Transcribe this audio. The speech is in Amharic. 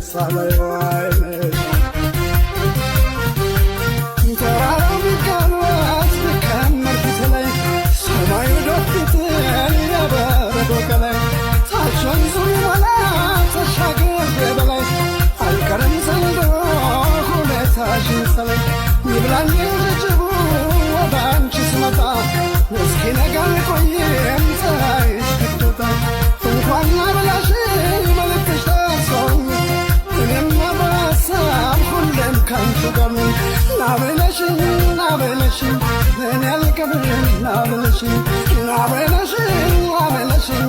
ሳላየው ዓይንሽ። ተራራው ቢቀለስ ቢከመር ፊት ላይ፣ ሰማዩ ዶፍ ቢጥል የበረዶ ከላይ፣ ታች ወንዙ ቢሞላ ተሻግሬ በላይ፣ አልቀርም ዘንድሮ ሁኔታሽን ሳላይ። ይብላኝ ጅቡ ወደ አንቺ ስመጣ፣ እስኪነጋ አልቆይም ፀሐይ እስክትወጣ። እንኳን ብለሽኝ መልእክትሽ ደርሶኝ፣ እኔማ በሀሳብ ሁሌም ካንቺ ጋር ነኝ። ና ብለሽኝ፣ ና ብለሽኝ እኔ አልቀርም፣ ና ብለሽኝ፣ ና ብለሽኝ፣ ና ብለሽኝ።